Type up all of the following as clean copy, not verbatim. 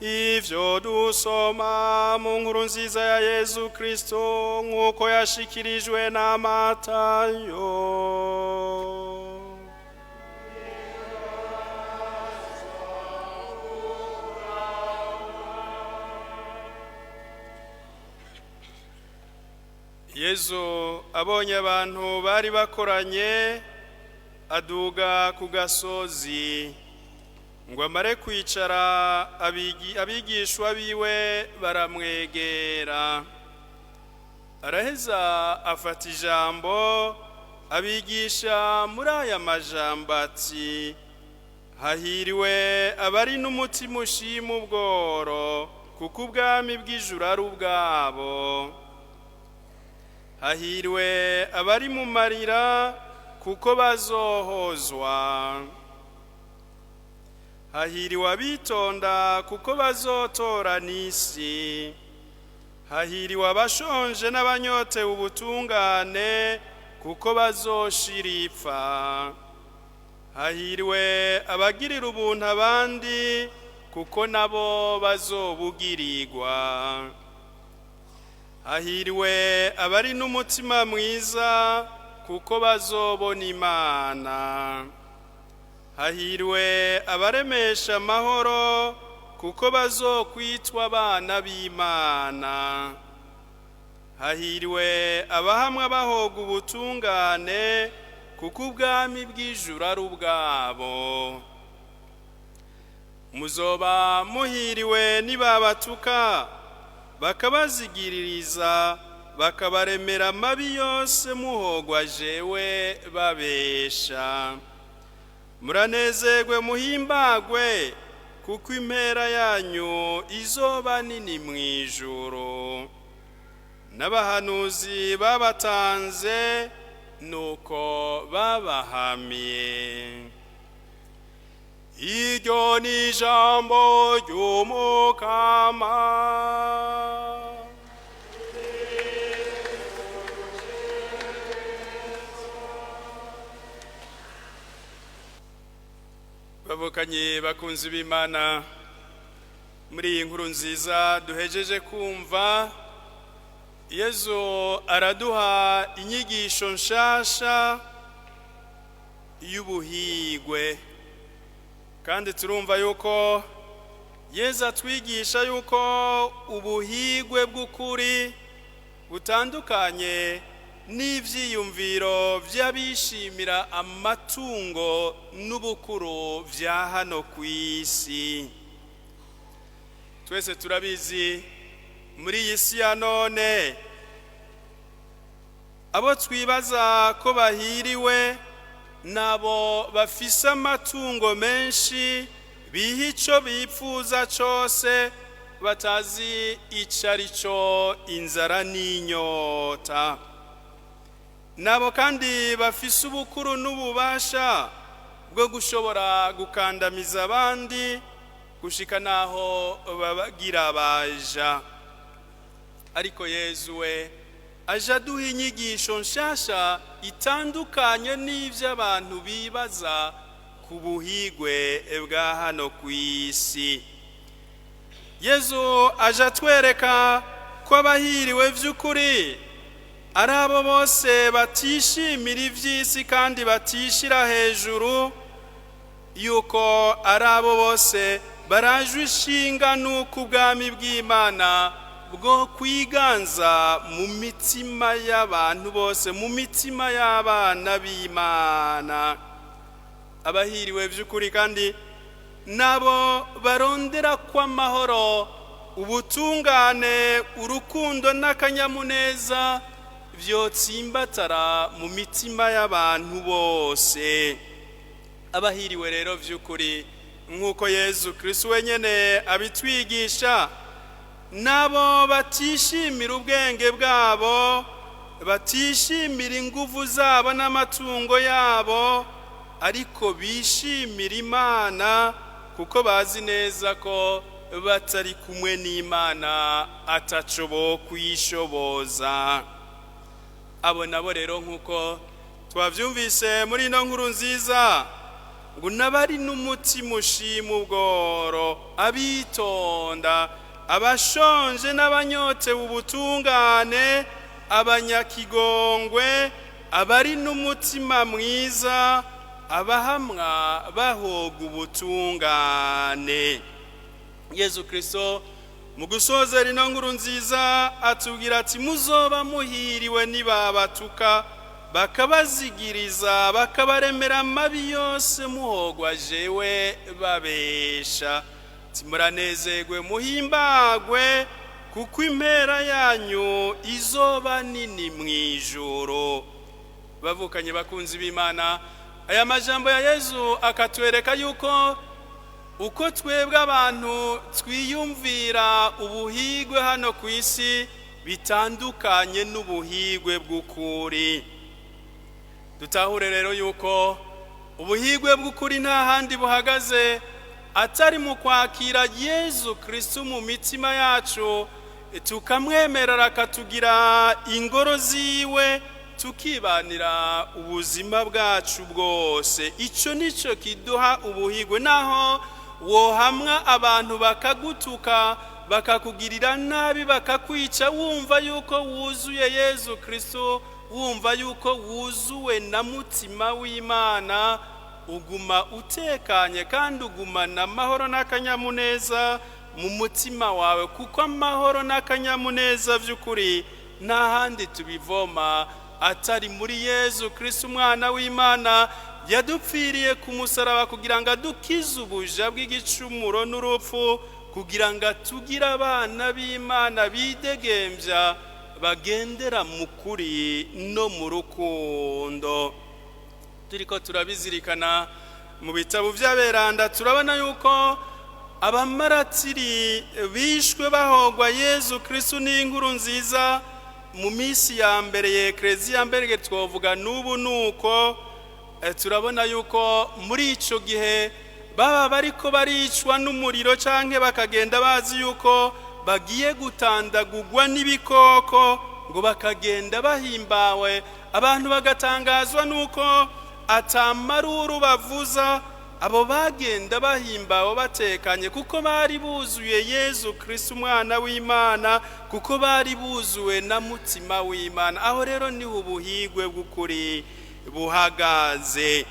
Ivyo dusoma mu nkuru nziza ya Yezu Kristo nk'uko yashikirijwe na Matayo. Yezu abonye abantu bari bakoranye, aduga ku gasozi ngo amare kwicara, abigishwa biwe baramwegera. Araheza afata ijambo abigisha muri aya majambo ati: hahiriwe abari n'umutima ushima ubworo, kuko ubwami bw'ijuru ari ubwabo. Hahiriwe abari mu marira, kuko bazohozwa. Hahiriwe abitonda, kuko bazotora n'isi. Hahiriwe abashonje n'abanyotewe ubutungane, kuko bazoshira ipfa. Hahiriwe abagirira ubuntu abandi, kuko nabo bazobugirirwa. Hahiriwe abari n'umutima mwiza, kuko bazobona Imana. Hahiriwe abaremesha amahoro, kuko bazokwitwa abana b'Imana. Hahiriwe abahamwa bahoga ubutungane, kuko ubwami bw'ijuru ari ubwabo. Muzoba muhiriwe nibabatuka, bakabazigiririza, bakabaremera amabi yose muhogwa jewe babesha. Muranezerwe muhimbagwe, kuko impera yanyu izoba nini mw'ijuru. N'abahanuzi babatanze nuko babahamiye. Iryo ni ijambo ry'Umukama. Bavukanye bakunzi b'Imana, muri iyi nkuru nziza duhejeje kumva, Yezu araduha inyigisho nshasha y'ubuhigwe. Kandi turumva yuko Yezu atwigisha yuko ubuhigwe bw'ukuri butandukanye n'ivyiyumviro vy'abishimira amatungo n'ubukuru vya hano kw'isi. Twese turabizi, muri iyi si ya none abo twibaza ko bahiriwe nabo bafise amatungo menshi, biha ico bipfuza cose, batazi ico ari cyo inzara n'inyota. Nabo kandi bafise ubukuru n'ububasha bwo gushobora gukandamiza abandi gushika naho babagira baja. Ariko Yezu we aje aduha inyigisho nshasha itandukanye n'ivyo abantu bibaza ku buhigwe bwa hano kw'isi. Yezu aje atwereka ko abahiriwe vy'ukuri ari abo bose batishimira ivy'isi kandi batishira hejuru, yuko ari abo bose barajwe ishinga n'uko ubwami bw'Imana bwo kwiganza mu mitima y'abantu bose, mu mitima y'abana b'Imana. Abahiriwe vy'ukuri kandi nabo barondera kw'amahoro, ubutungane, urukundo n'akanyamuneza vyotsimbatara mu mitima y'abantu bose. Abahiriwe rero vy'ukuri nk'uko Yezu Kristo wenyene abitwigisha, nabo batishimira ubwenge bwabo, batishimira inguvu zabo n'amatungo yabo, ariko bishimira Imana, kuko bazi neza ko batari kumwe n'Imana ataco bo kwishoboza. Abo nabo rero nk'uko twavyumvise muri ino nkuru nziza, Ngo n'abari n'umutima ushima ubworo, abitonda, abashonje n'abanyotewe ubutungane, abanyakigongwe, abari n'umutima mwiza, abahamwa bahoga ubutungane. Yezu Kristo mu gusozera ino nkuru nziza atubwira ati: muzoba muhiriwe nibabatuka, bakabazigiriza, bakabaremera amabi yose muhogwa jewe babesha. Timuranezerwe muhimbagwe, kuko impera yanyu izoba nini mu ijuru. Bavukanye bakunzi b'Imana, aya majambo ya Yezu akatwereka yuko uko twebwe abantu twiyumvira ubuhigwe hano ku isi bitandukanye n'ubuhigwe bw'ukuri. Dutahure rero yuko ubuhigwe bw'ukuri nta handi buhagaze atari mu kwakira Yezu Kristo mu mitima yacu, tukamwemerera akatugira ingoro ziwe, tukibanira ubuzima bwacu bwose. Icyo nicyo kiduha ubuhigwe. Naho wohamwa abantu bakagutuka, bakakugirira nabi, bakakwica, wumva yuko wuzuye Yezu Kristo, wumva yuko wuzuwe na mutima w'Imana, uguma utekanye kandi ugumana amahoro n'akanyamuneza mu mutima wawe, kuko amahoro n'akanyamuneza by'ukuri nta handi tubivoma atari muri Yezu Kristo, umwana w'Imana yadupfiriye ku musaraba kugira ngo adukize ubuja bw'igicumuro n'urupfu, kugira ngo atugire abana b'Imana bidegembya, bagendera mu kuri no mu rukundo. Turiko turabizirikana mu bitabo by'aberanda, turabona yuko abamaratiri bishwe bahogwa Yezu Kristo n'inkuru nziza mu minsi ya mbere ya Ekleziya, mbere twovuga n'ubu nuko turabona yuko muri ico gihe baba bariko baricwa n'umuriro canke bakagenda bazi yuko bagiye gutandagugwa n'ibikoko, ngo bakagenda bahimbawe, abantu bagatangazwa nuko atamaruru bavuza. Abo bagenda bahimbawe batekanye kuko bari buzuye Yezu Kristo umwana w'Imana, kuko bari buzuwe na mutima w'Imana. Aho rero niho ubuhigwe bw'ukuri buhagaze.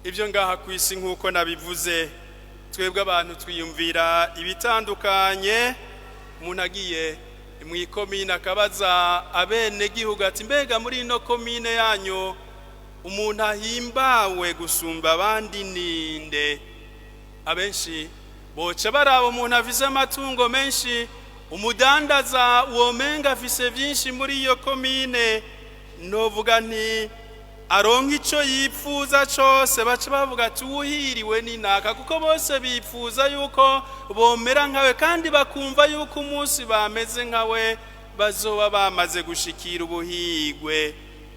Ibyo ngaha ku isi, nk'uko nabivuze, twebwe abantu twiyumvira ibitandukanye. Umuntu agiye mu ikomine akabaza abenegihugu ati: mbega muri ino komine yanyu umuntu ahimbawe gusumba abandi ninde? Abenshi boca baraba umuntu afise amatungo menshi, umudandaza womenga afise byinshi muri iyo komine, novuga nti aronka ico yipfuza cose, baca bavuga ati: uwuhiriwe ni naka, kuko bose bipfuza yuko bomera nkawe, kandi bakumva yuko umunsi bameze nkawe bazoba bamaze gushikira ubuhigwe.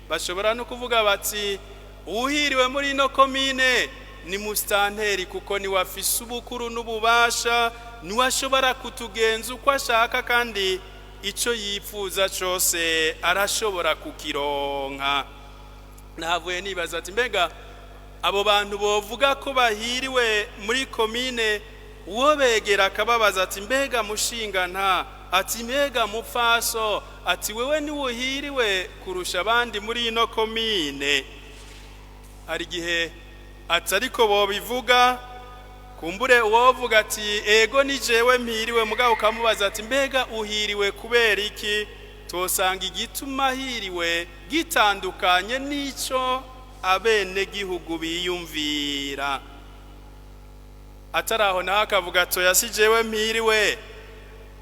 Bashobora no kuvuga bati: uwuhiriwe muri ino komine ni musitanteri, kuko niwe afise ubukuru n'ububasha, niwe ashobora kutugenza uko ashaka, kandi ico yipfuza cose arashobora kukironka. Nahavuye nibaza ati: mbega abo bantu bovuga ko bahiriwe muri komine, uwo begera akababaza ati: mbega mushinga nta, ati mbega mupfaso, ati wewe niwuhiriwe kurusha abandi muri ino komine? Hari igihe atariko bobivuga. Kumbure uwovuga ati: ego, ni jewe mpiriwe, mugabo ukamubaza ati: mbega uhiriwe kubera iki? Tosanga igituma ahiriwe gitandukanye n'ico abenegihugu biyumvira. Atari aho naho akavuga ati: oya, si jewe mpiriwe.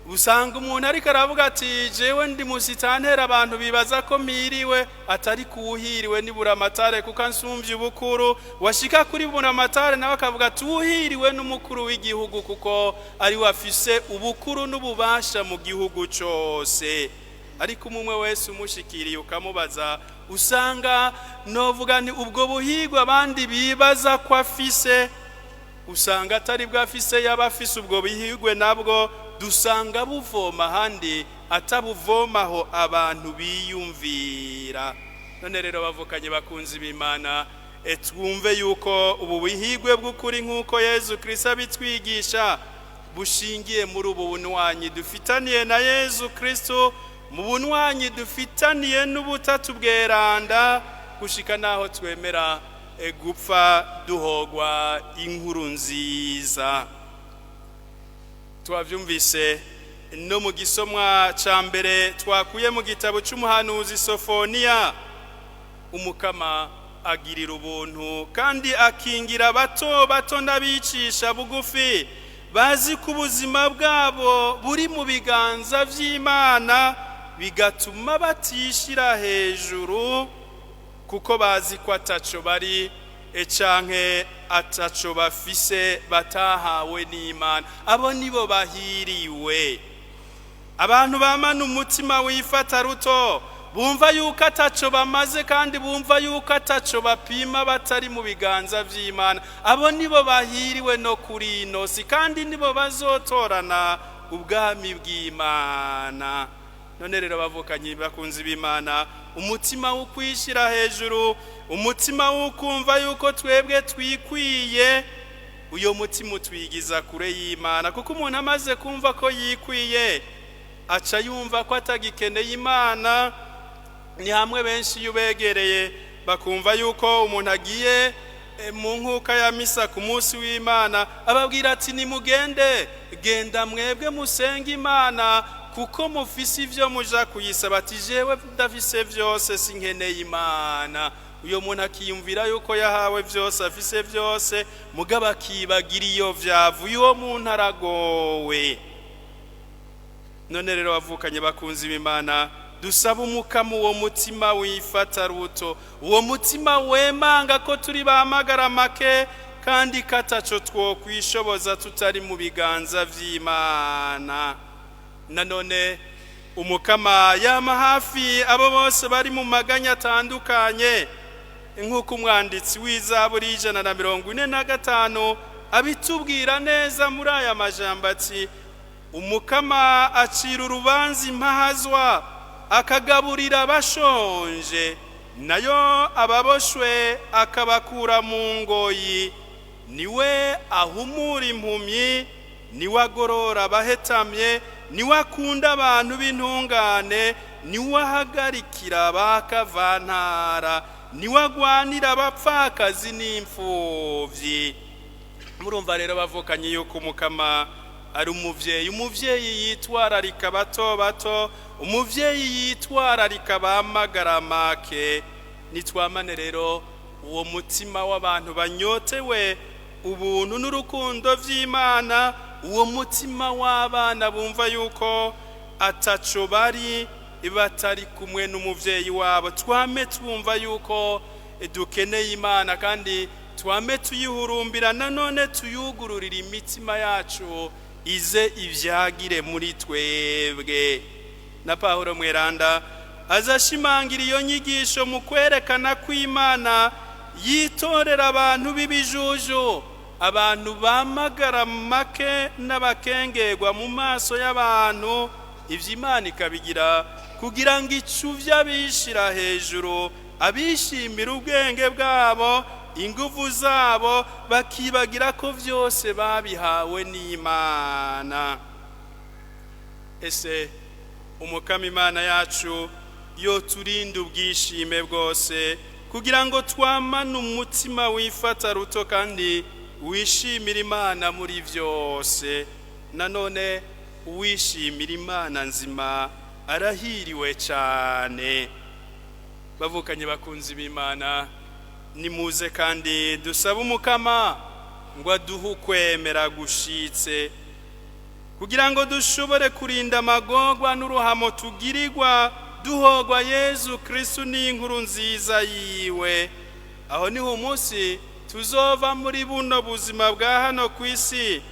Usanga umuntu ariko aravuga ati: jewe ndi musitantera, abantu bibaza ko mpiriwe, atari kuwuhiriwe ni Buramatare kuko ansumvye ubukuru. Washika kuri Buramatare nawe akavuga ati: uwuhiriwe n'umukuru w'igihugu, kuko ari we afise ubukuru n'ububasha mu gihugu cose. Ariko umwe wese umushikiriye ukamubaza, usanga novuga nti ubwo buhigwa abandi bibaza ko afise, usanga atari bwo afise. Yaba afise ubwo bihigwe, nabwo dusanga buvoma ahandi, atabuvomaho abantu biyumvira. None rero bavukanye bakunzi b'Imana, Twumve yuko ubu buhigwe bw'ukuri, nk'uko Yezu Kristo abitwigisha, bushingiye muri ubu bunywanyi dufitaniye na Yezu Kristo, mu bunywanyi dufitaniye n'Ubutatu Bweranda, gushika naho twemera gupfa duhogwa inkuru nziza. Twavyumvise no mu gisomwa ca mbere twakuye mu gitabo c'umuhanuzi Sofoniya: Umukama agirira ubuntu kandi akingira bato bato n'abicisha bugufi, bazi ko ubuzima bwabo buri mu biganza vy'Imana, bigatuma batishira hejuru, kuko bazi ko ataco bari canke ataco bafise batahawe n'Imana. Abo nibo bahiriwe. Abantu bamana umutima wifata ruto, bumva yuko ataco bamaze kandi bumva yuko ataco bapima batari mu biganza vy'Imana, abo nibo bahiriwe no kuri ino si, kandi nibo bazotorana ubwami bw'Imana. None rero, bavukanyi bakunzi b'Imana, umutima wo kwishyira hejuru, umutima wo kumva yuko twebwe twikwiye, uyo mutima utwigiza kure y'Imana, kuko umuntu amaze kumva ko yikwiye aca yumva ko atagikeneye Imana. Ni hamwe benshi iyo ubegereye bakumva yuko umuntu agiye mu nkuka ya misa ku munsi w'Imana, ababwira ati: "Nimugende, genda mwebwe musenge Imana kuko mufise ivyo muja kuyisaba." Ati: "Jewe ndafise vyose, sinkeneye Imana." Uyo muntu akiyumvira yuko yahawe vyose, afise vyose, mugabo akibagira iyo vyavuye. Uwo muntu aragowe. None rero, bavukanye bakunzi b'Imana, dusaba Umukama uwo mutima wifata ruto, uwo mutima wemanga ko turi bamagara make kandi kataco twokwishoboza tutari mu biganza vy'Imana. Nanone Umukama yama hafi abo bose bari mu maganya atandukanye, nk'uko umwanditsi w'Izaburi 145 abitubwira neza muri aya majambo ati: "Umukama acira urubanza impahazwa, akagaburira abashonje, nayo ababoshwe akabakura mu ngoyi. Niwe ahumura impumyi, niwe agorora abahetamye, niwe akunda abantu b'intungane, niwe ahagarikira abakavantara, niwe agwanira abapfakazi n'imfuvyi." Murumva rero, bavukanye, yuko Umukama ari umuvyeyi, umuvyeyi yitwararika bato bato, umuvyeyi yitwararika bamagara make. Nitwamane rero uwo mutima w'abantu banyotewe ubuntu n'urukundo vy'Imana, uwo mutima w'abana bumva yuko ataco bari batari kumwe n'umuvyeyi wabo. Twame twumva yuko dukeneye Imana kandi twame tuyihurumbira, nanone tuyugururira imitima yacu ize ivyagire muri twebwe. Na Pawulo Mweranda azashimangira iyo nyigisho mu kwerekana ko Imana yitorera abantu b'ibijuju, abantu bamagara make n'abakengerwa mu maso y'abantu. Ivyo Imana ikabigira kugira ngo icuvye abishira hejuru, abishimira ubwenge bwabo, inguvu zabo, bakibagira ko vyose babihawe n'Imana. Ese Umukama Imana yacu yoturinda ubwishime bwose, kugira ngo twamane umutima wifata ruto kandi wishimira Imana muri vyose. Nanone uwishimira Imana nzima arahiriwe cyane. Bavukanye bakunzi b'Imana, nimuze kandi dusabe Umukama ngo aduhe ukwemera gushitse, kugira ngo dushobore kurinda amagorwa n'uruhamo tugirirwa duhogwa Yezu Kristu n'inkuru nziza yiwe. Aho niho umunsi tuzova muri buno buzima bwa hano ku isi,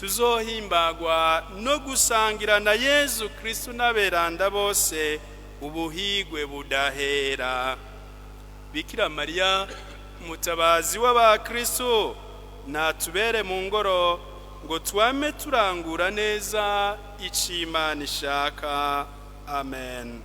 tuzohimbagwa no gusangira na Yezu Kristu n'aberanda bose ubuhigwe budahera. Bikira Mariya, mutabazi w'abakristu, natubere mu ngoro ngo twame turangura neza ico Imana ishaka. Amen.